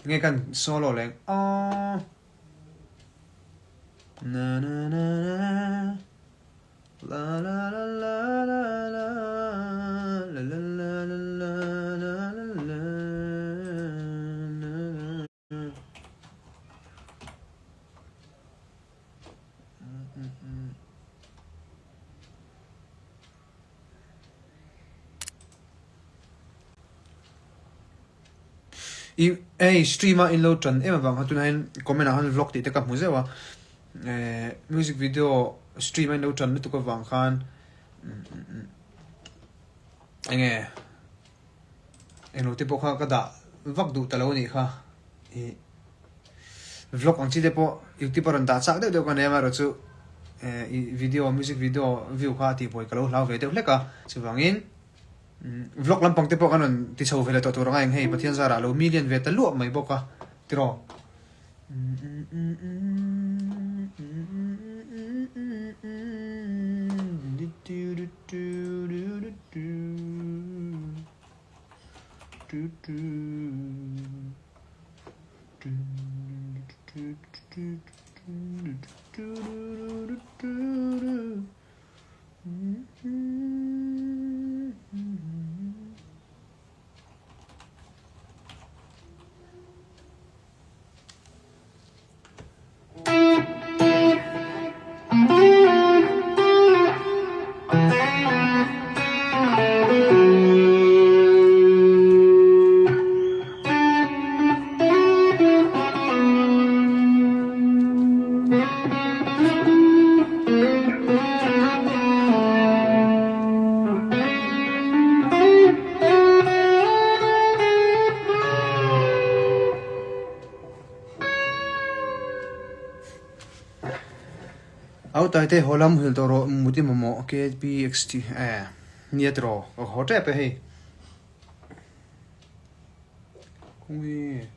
Nge kan solo leng aw na na na na la la la la la la la la la la la la la na na. I hei stream a in lo tan em avang khan tunah hian comment ah khan vlog tih te ka hmu zeuh a eh music video stream a in lo tan lutuk avang khan eng nge englo te pawh kha ka dah vak duh ta lo a nih kha ih vlog ang chi te pawh youtube a rawn dah chak deuh deuh ka nei a amaherawhchu eh ih video music video view kha a tihbuai ka lo hlau ve deuh hlek a chuvangin. Vlog lampang te pawh kan rawn ti chho ve leh tawh tur anga eng hei Pathian zarah lo million ve ta luah mai bawk a tiraw. Au taite haw lam muhil tawh rawh mut i mamawh KPXT eh nia tiraw ka haw tep e hei. Khawnge.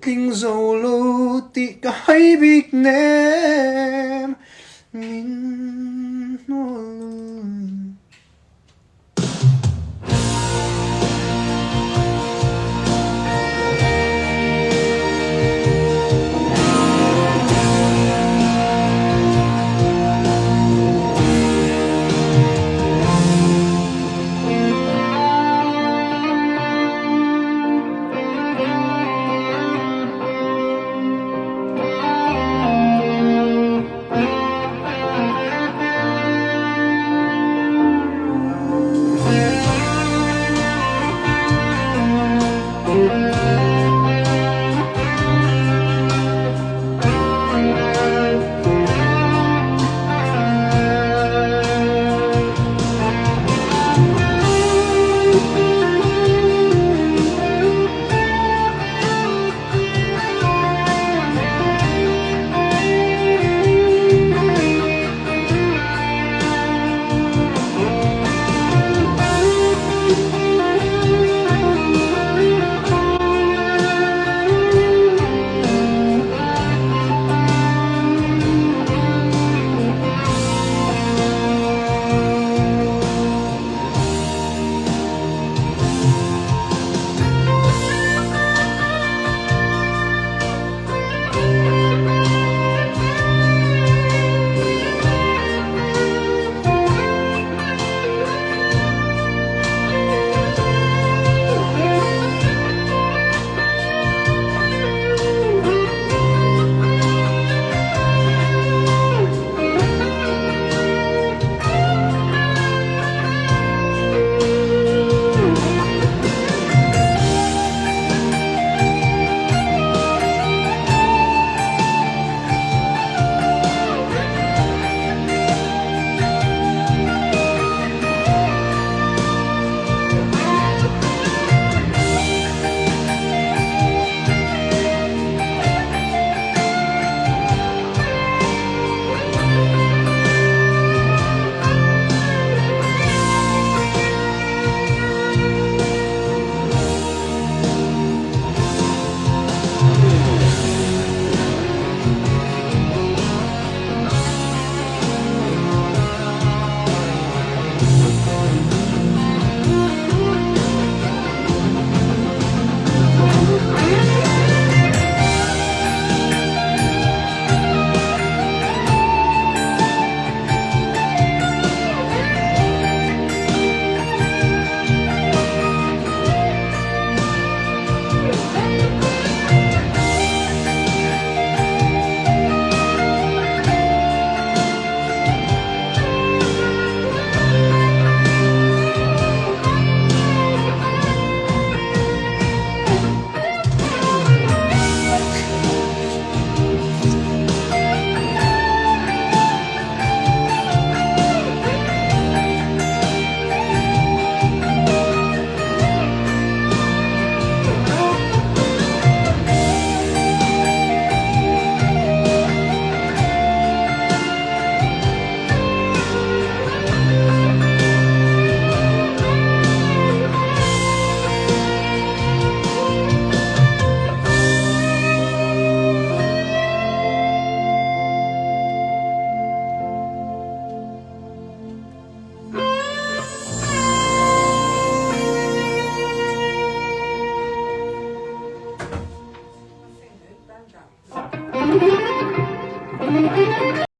tling zo lo tih ka hai bik nem min hnual.